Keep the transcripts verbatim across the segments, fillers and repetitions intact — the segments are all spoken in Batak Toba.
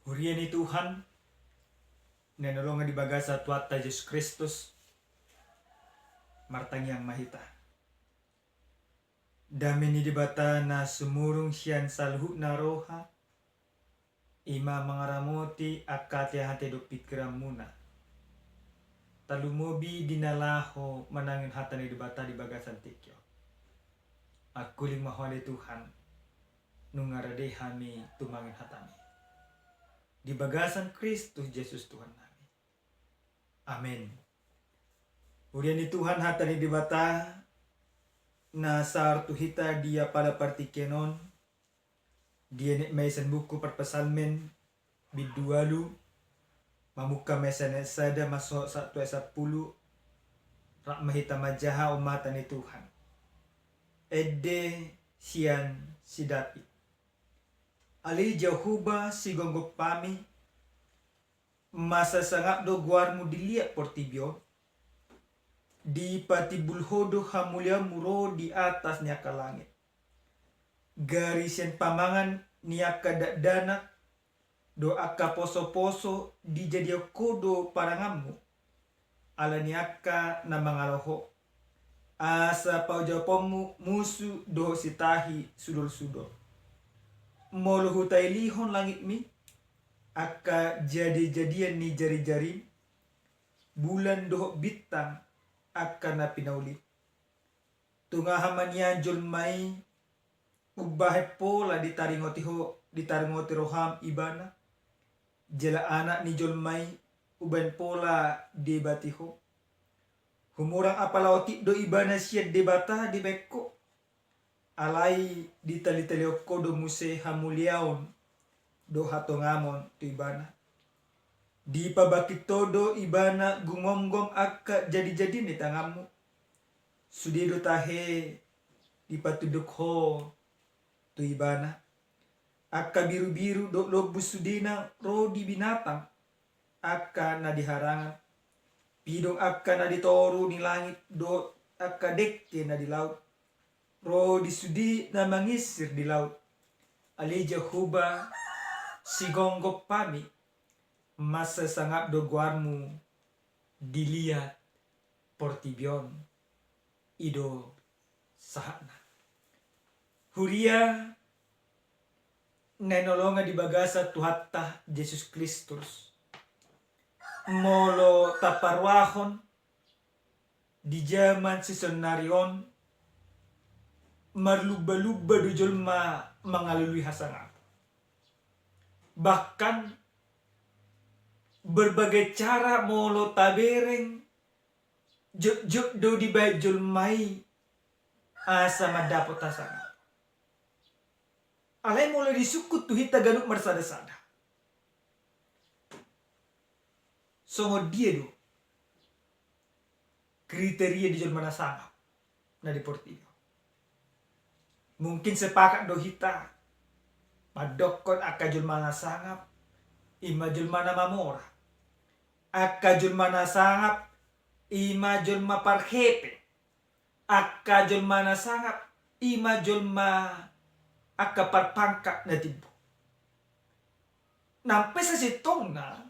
Huria ni Tuhan, na hinaholongan di bagasan Tuhanta Jesus Kristus, martangiang ma hita. Dame ni Debata na sumurung sian saluhutna roha, i ma mangaramoti angka ateate dohot pingkiranmuna. Tarlumobi di na laho manangihon hata ni Debata di bagasan tingki on. Angkuling ma Ho ale Tuhan, nunga rade hami tumangihon hataMi. Di bagasan Kristus Jesus Tuhannami. Amen. Huria ni Tuhan, hata ni Debata na saor tu hita di apala partingkian on, dienet ma i sian buku Parpsalmen bindu ualu, mamungka ma i sian ayat sada, mansohot sahat tu ayat sampulu, rap ma hita manjaha. On ma hata ni Tuhan. Ende sian si Daud. Ale Jahowa, sigomgompami, mansai sangap do goarMu di liat portibi on. Dipatimbul Ho do hamuliaonMu ro di atas ni angka langit. Gari sian pamangan ni angka dakdanak dohot angka posoposo dijadian Ho do paranganMu, ala ni angka na mangalo Ho, asa paujauhonMu musu dohot sitahi sudolsudol. Molo hutailihon langitmi, angka jadijadian ni jarijarim, bulan dohot bintang, angka na pinaulim. Tung aha ma nian jolma i umbahen pola ditaringoti Ho, ditaringoti rohaM ibana? Jala anak ni jolma i umbahen pola diebati Ho? Humurang apala otik do ibana sian Debata dibahen Ho. Alai ditalitalihon Ho do muse hamuliaon dohot hatongamon tu ibana. Dipabangkit Ho do ibana gumomgom angka jadijadian ni tanganMu. Sude do tahe dipatunduk Ho tu ibana. Angka birubiru dohot lombu sudena ro di binatang, angka na di harangan. Pidong angka na di toru ni langit dohot angka dengke na di laut, ro di sude na mangisir di laut. Ale Jahowa, sigomgompami, mansai sangap do goarMu di liat portibi on. I do sahatna. Huria na hinaholongan di bagasan Tuhanta Jesus Kristus. Molo taparuahon di jaman sisonari on, marlumbalumba do jolma mangalului hasangapon. Bahkan berbagai cara molo tabereng, jotjot do dibahen jolma i asa mandapot hasangapon. Alai molo disungkun tu hita ganup marsadasada, songon dia do kriteria di jolma na sangap na di portibi on? Mungkin sepakat do hita mandokkon angka jolma na sangap i ma jolma na mamora. Angka jolma na sangap i ma jolma parhepeng. Angka jolma na sangap i ma jolma angka parpangkat na timbo. Nang pe sasintongna,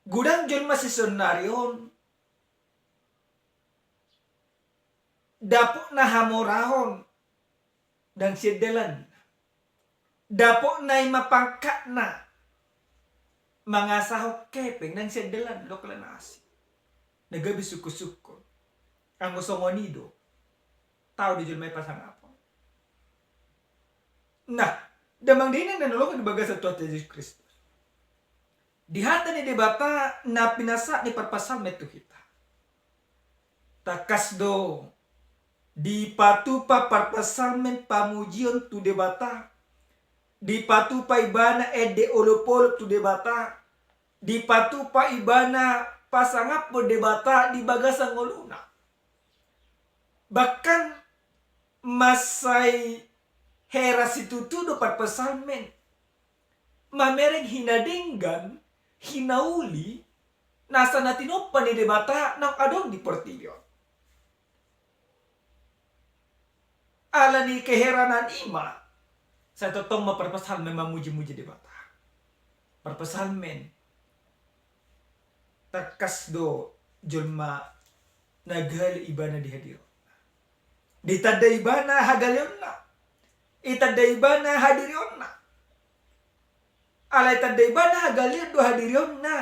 godang jolma sisonari on dapotna hamoraon ndang sian dalanna. Dapotna i ma pangkatna mangasahon hepeng ndang sian dalanna, dok lan asi. Na gabe sungkunsungkun. Anggo songon i do, tau do jolma i pasangapon. Nah, damang dainang na hinaholongan di bagasan Tuhanta Jesus Kristus. Di hata ni Debata na pinasahat ni parpsalmen tu hita, tangkas do dipatupa parpsalmen pamujion tu Debata, dipatupa ibana ende olopolop tu Debata, dipatupa ibana pasangaphon Debata di bagasan ngoluna. Bahkan mansai heran situtu do parpsalmen mamereng hinadenggan, hinauli, nasa na tinompa ni Debata naung adong di portibi on. Ala ni keheranan i ma, sai tongtong ma parpsalmen mamujimuji Debata. Parpsalmen, tangkas do jolma na gale ibana di hadirionna. Ditanda ibana hagaleonna. Itanda ibana hadirionna. Alai tanda ibana hagaleon dohot hadirionna.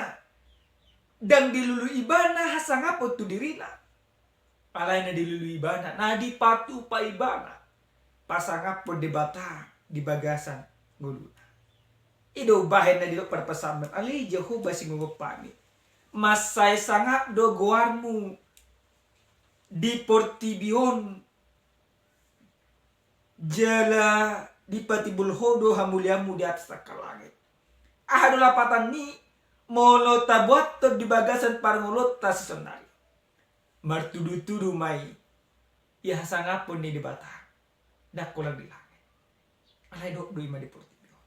Ndang dilului ibana hasangaphon tu dirina. Alai na dilului ibana, na dipatupa ibana, pasangaphon Debata di bagasan ngoluna. I do umbahen na didok parpsalmen, ale Jahowa, singogot hami. Mansai sangap do goarmu di portibi on, jala dipatimbul Ho do hamuliaonmu di atas angka langit. Aha do lapatanni molo taboathon di bagasan parngoluonta sisonari? Martudutudu ma i, ia hasangaphon ni Debata ndang holan di langit. Alai dohot do i ma di portibi on.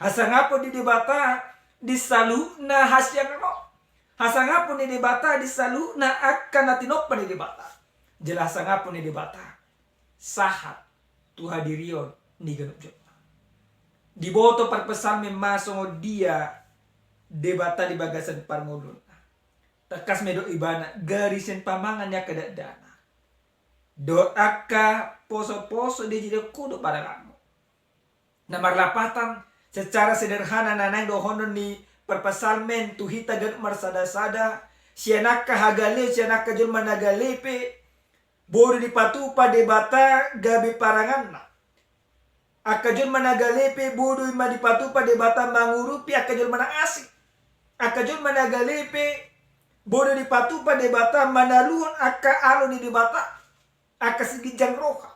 Hasangaphon ni Debata di saluhutna hasiangan on. Hasangaphon ni Debata di saluhutna angka na tinompa ni Debata. Jala hasangaphon ni Debata sahat tu hadirion ni ganup jolma. Diboto parpsalmen ma songon dia Debata di bagasan parngoluonna. Tangkas ma didok ibana, gari sian pamangan ni angka dakdanak dohot angka posoposo dijadian Ho do paranganmu. Na marlapatan, secara sederhana na naeng dohonon ni parpsalmen tu hita ganup marsadasada, sian angka hagaleon, sian angka jolma na gale pe, boi do dipatupa Debata gabe paranganna. Angka jolma na gale pe boi do i ma dipatupa Debata mangurupi angka jolma na asing. Angka jolma na gale pe boi do dipatupa Debata manaluhon angka alo ni Debata, angka siginjang roha.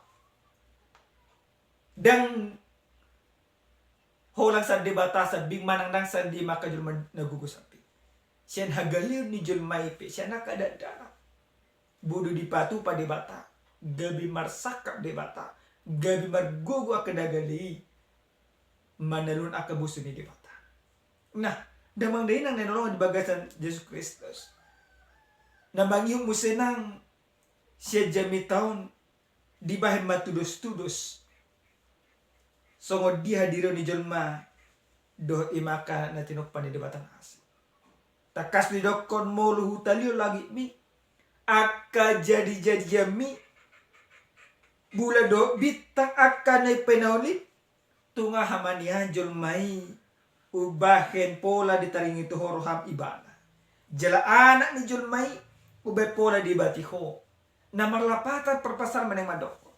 Ndang holan sian Debata sambing manang ndang sian dia ma angka jolma na gogo sambing. Sian hagaleon ni jolma i pe, sian angka dakdanak, boi do dipatupa Debata, gabe marsangkap Debata, gabe margogo angka na gale i manaluhon angka bosu ni Debata. Nah, damang dainang na hinaholongan di bagasan Jesus Kristus, na mangihut muse nang sian jamita on, dibahen ma tudostudos songon dia hadirion ni jolma dohot i ma angka na tinompa ni Debata na asing. Tangkas didokkon, molo hutalihon langitmi, angka jadijadianmi, bulan dohot bintang angka na nipainaolim, tung aha ma nian jolma i umbahen pola ditaringi tu Ho roham ibana? Jala anak ni jolma i umbahen pola diibati Ho. Na marlapatan parpsalmen naeng mandokkon,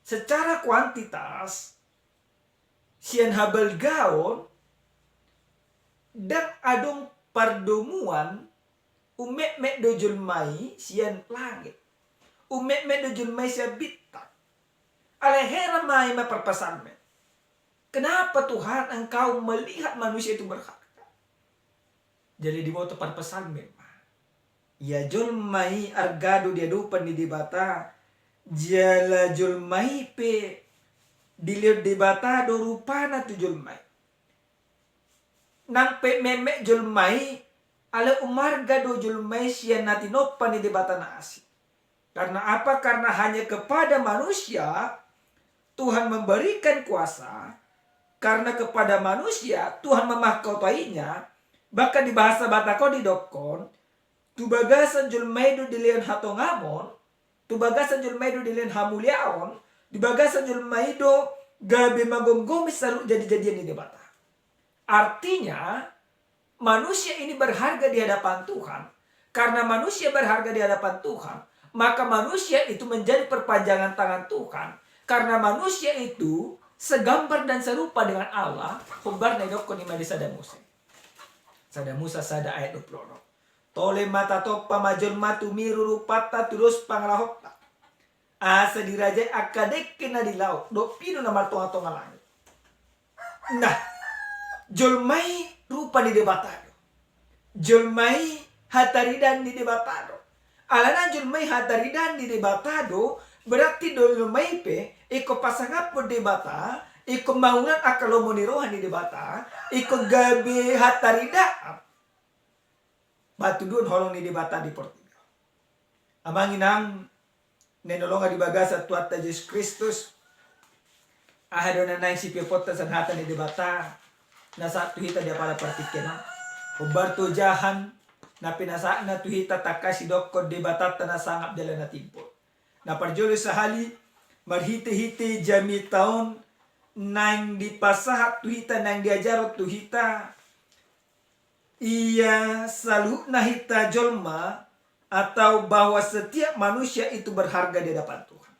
secara kuantitas, sian habalgaon, ndang adong pardomuan, ummetmet do jolma i sian langit, ummetmet do jolma i sian bintang. Alai heran ma i ma parpsalmen, kenapa Tuhan Engkau melihat manusia itu berharga? Jala diboto parpsalmen ma, ia jolma i arga do di adopan ni Debata, jala jolma i pe dilehon Debata do rupana tu jolma i. Nang pe metmet jolma i, alai umarga do jolma i sian na tinompa ni Debata na asing. Karena apa? Karena hanya kepada manusia Tuhan memberikan kuasa, karena kepada manusia Tuhan memahkotainya. Bahkan di bahasa Batak on didokkon, tu bagasan jolma i do dilehon hatongamon, tu bagasan jolma i do dilehon hamuliaon, di bagasan jolma i do gabe magomgomi saluhut jadijadian ni Debata. Artinya, manusia ini berharga di hadapan Tuhan. Karena manusia berharga di hadapan Tuhan, maka manusia itu menjadi perpanjangan tangan Tuhan. Karena manusia itu segambar dan serupa dengan Allah, hombar na didokkon i ma di Sada Musa. Sada Musa sada ayat dua puluh enam. Tole ma tatompa ma jolma tumiru rupanta tudos pangalahonta, asa dirajai angka dengke na di laut dohot pidu na martongatonga langit. Nah, jolma i rupa ni Debata do. Jolma i hataridaan ni Debata do. Alana jolma i hataridaan ni Debata do, berarti do jolma i pe ingkon pasangaphon Debata, ingkon mangula angka lomo ni roha ni Debata, ingkon gabe hataridaan. Patuduhon holong ni Debata di portibi on. Amang inang na hinaholongan di bagasan Tuhanta Jesus Kristus, aha do na naeng sipioponta sian hata ni Debata? na sahat tu hita di apala partingkian on. Hombar tu ojahan na pinasahatna tu hita tangkas didokkon Debatanta na sangap jala na timbul. Na parjolo sahali, marhitehite jamita on naeng dipasahat tu hita, naeng diajarhon tu hita, ia saluhutna hita jolma, atau bahwa setiap manusia itu berharga di hadapan Tuhan.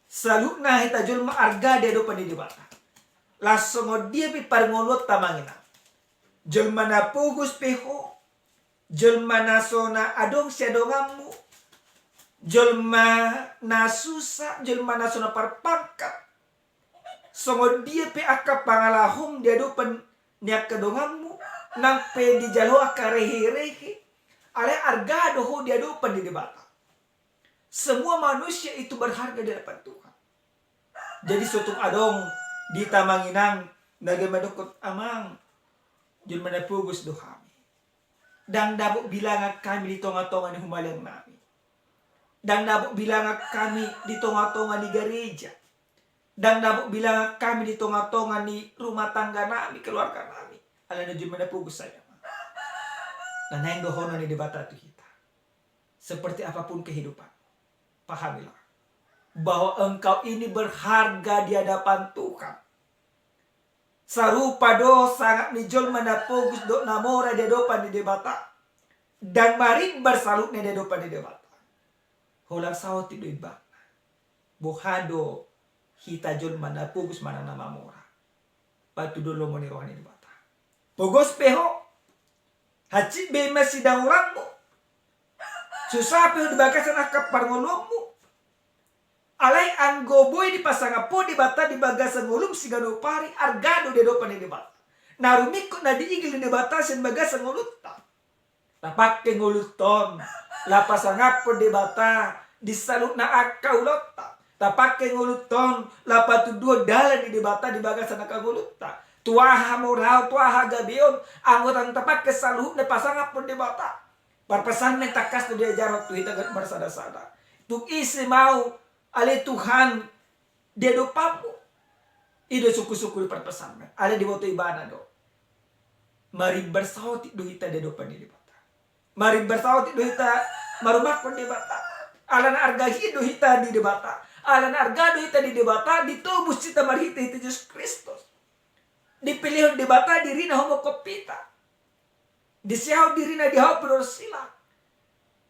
Saluhutna hita jolma arga di adopan ni Debata. Laos songon dia pe parngoluonta, amang inang, jolma na pogos pe ho, jolma na so na adong siadonganmu, jolma na susa, jolma na so na parpangkat, songon dia pe angka pangalahom di adopan ni angka donganmu, nang pe dijalo angka reherehe, alai arga do ho di adopan ni Debata. Semua manusia itu berharga di hadapan Tuhan. Jadi so tung adong di hita, amang inang, na gabe mandok, "Amang, jolma na pogos do hami. Ndang dapot bilangan hami di tongatonga ni humaliang nami. Ndang dapot bilangan hami di tongatonga ni gareja. Ndang dapot bilangan hami di tongatonga ni rumah tangga nami, keluarga nami. Alana jolma na pogos hami, Amang." Na naeng dohonon ni Debata tu hita, seperti apapun kehidupanmu, pahamilah bahwa engkau ini berharga di hadapan Tuhan. Sarupa do sangap ni jolma na pogos dohot na mora di adopan ni Debata. Ndang marimbar saluhutna di adopan ni Debata. Holan saotik do imbanna. Boha do hita jolma na pogos manang na mamora? Patuduhon lomo ni roha ni Debata. Pogos pe ho, hansit be ma sidaoranmu, susa pe ho di bagasan angka parngoluonmu, alai anggo boi dipasangap ho Debata di bagasan ngolum siganup ari, arga do di adopan ni Debata. Na rumingkot na diigil ni Debata sian bagasan ngolunta. Tapangke ngolunta on laho pasangaphon Debata di saluhutna angka ulaonta. Tapangke ngolunta on laho patuduhon dalan ni Debata di bagasan angka ngolunta. Tu aha moraon, tu aha gabeon, anggo ndang tapangke saluhutna pasangaphon Debata. Parpesan ma i tangkas do diajarhon tu hita ganup marsadasada. Tung ise ma au, ale Tuhan, di adopanmu? I do sungkunsungkun ni parpesanna, alai diboto ibana do. Marimbar saotik do hita di adopan ni Debata. Marimbar saotik do hita marumakhon Debata. Alana arga hian do hita di Debata. Alana arga do hita di Debata, ditobus hita marhitehite Jesus Kristus. Dipilihon Debata dirina homokhon hita. Disiahon dirina di hau pinorsilang.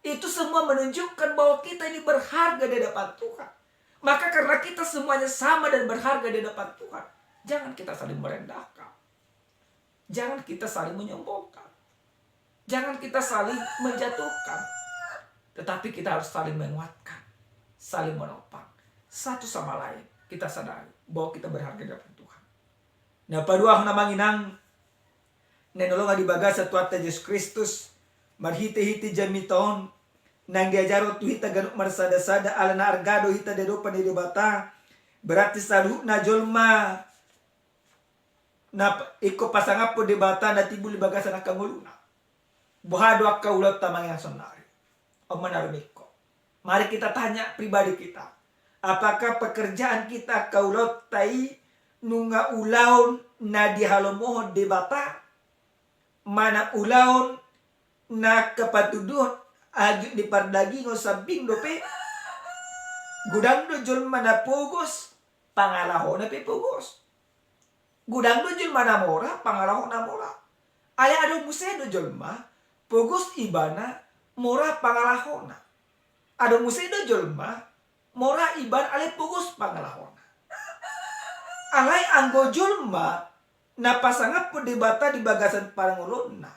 Itu semua menunjukkan bahwa kita ini berharga di hadapan Tuhan. Maka karena kita semuanya sama dan berharga di hadapan Tuhan, jangan kita saling merendahkan. Jangan kita saling menyombongkan. Jangan kita saling menjatuhkan. Tetapi kita harus saling menguatkan, saling menopang satu sama lain. Kita sadari bahwa kita berharga di hadapan Tuhan. Na paduahon, amang inang, na hinaholongan di bagasan Tuhanta Jesus Kristus, marhitehite jamita on, naeng diajarhon tu hita ganup marsadasada, alana arga do hita di adopan ni Debata. Berarti saluhutna jolma na p-, ingkon pasangaphon Debata na timbul di bagasan angka ngoluna. Boha do angka ulaonta, amang inang, saonnari? On ma na rumingkot. Mari kita tanya pribadi kita. Apakah pekerjaan kita, angka ulaonta i, nunga ulaon na dihalomohon Debata? Manang ulaon na angka patuduhon agia di pardagingon sambing dope? Godang do jolma na pogos, pangalahona pe pogos. Godang do jolma na mora, pangalahona mora. Alai adong muse do jolma, pogos ibana, mora pangalahona. Adong muse do jolma, mora ibana, alai pogos pangalahona. Alai anggo jolma na pasangaphon Debata di bagasan parngoluonna,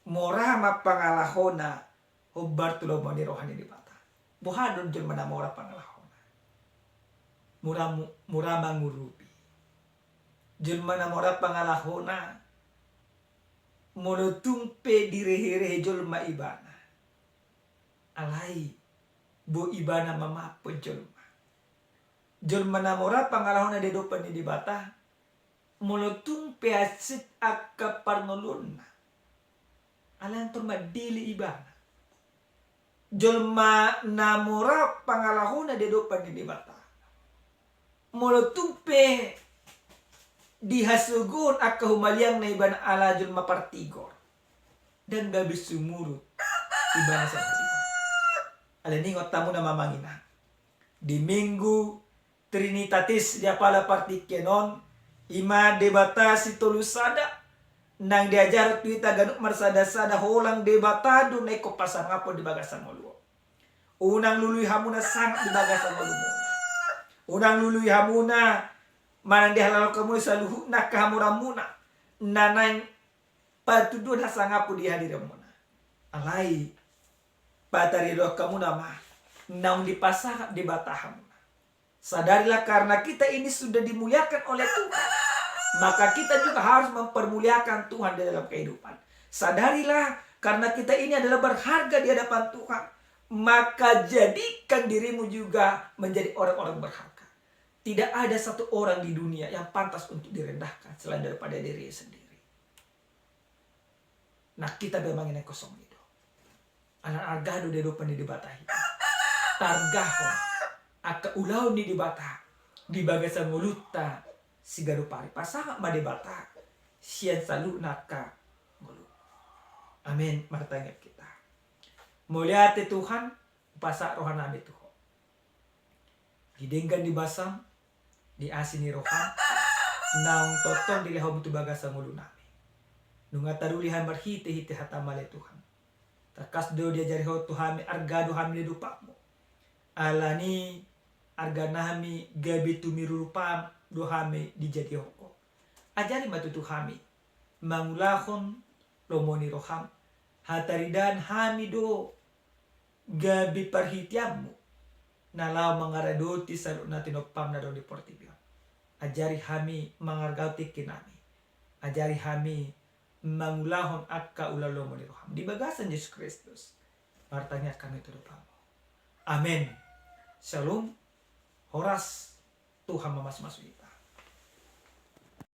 mora ma pangalahona hombar tu lomo ni roha ni Debata. Boha do jolma na mora pangalahona? Mora mu-, mora mangurupi. Jolma na mora pangalahona, molo tung pe direherehe jolma ibana, alai boi ibana mamaaphon jolma. Jolma na mora pangalahona di adopan ni Debata, molo tung pe hansit angka parngoluonna, alai ndang tor mandele ibana. Jolma na mora pangalahona di adopan ni Debata, molo tung pe di hasogoon angka humaliang na ibana ala jolma partigor, ndang gabe sumurut ibana sahali on. Alani i ingot hamu na amang inang, di Minggu Trinitatis di apala partingkian on, i ma Debata sitolu sada, nang diajarhon tu hita ganup marsada-sada, holan Debata do na ingkon pasangaphon di bagasan ngolu on. Unang lului hamuna sangap di bagasan ngolumuna. Unang lului hamuna manang dihalalhon hamuna saluhutna angka hamoraanmuna na naeng patuduhon hasangaphon di hadirinmuna. Alai, pataridohon hamuna ma, naung dipasangap Debata hamuna. Sadarilah, karena kita ini sudah dimuliakan oleh Tuhan, maka kita juga harus mempermuliakan Tuhan di dalam kehidupan. Sadarilah, karena kita ini adalah berharga di hadapan Tuhan, maka jadikan dirimu juga menjadi orang-orang berharga. Tidak ada satu orang di dunia yang pantas untuk direndahkan selain daripada dirinya sendiri. Nang hita pe amang inang, ingkon songon i do. Ala arga do di adopan ni Debata hita. Targahon angka ulaon ni Debata di bagasan ngolunta siganup ari. Pasangap ma Debata sian saluhutna angka ngolu. Amen. Martangiang hita. Mauliate Tuhan, hupasahat rohanami tu Ho. Di denggan ni basam, di asi ni roham, naung tongtong dilehonmu tu bagasan ngolunami. Nunga taruli hami marhite-hite hatam ale Tuhan. Tangkas do diajari Ho tu hami, arga do hami di adopanmu. Alani i arga nami gabe tumiru rupam do hami dijadion Ho. Ajari ma tutu hami mangulahon lomo ni roham. Hataridaan hami do gabe parhiteanmu na laho mangaradoti saluhutna tinompam na adong di portibi on. Ajari hami mangargahon tingki nami. Ajari hami mangulahon angka ulaon lomo ni roham. Di bagasan Jesus Kristus martangiang hami tu adopanmu. Amen. Syalom. Horas. Tuhan mamasumasu hita.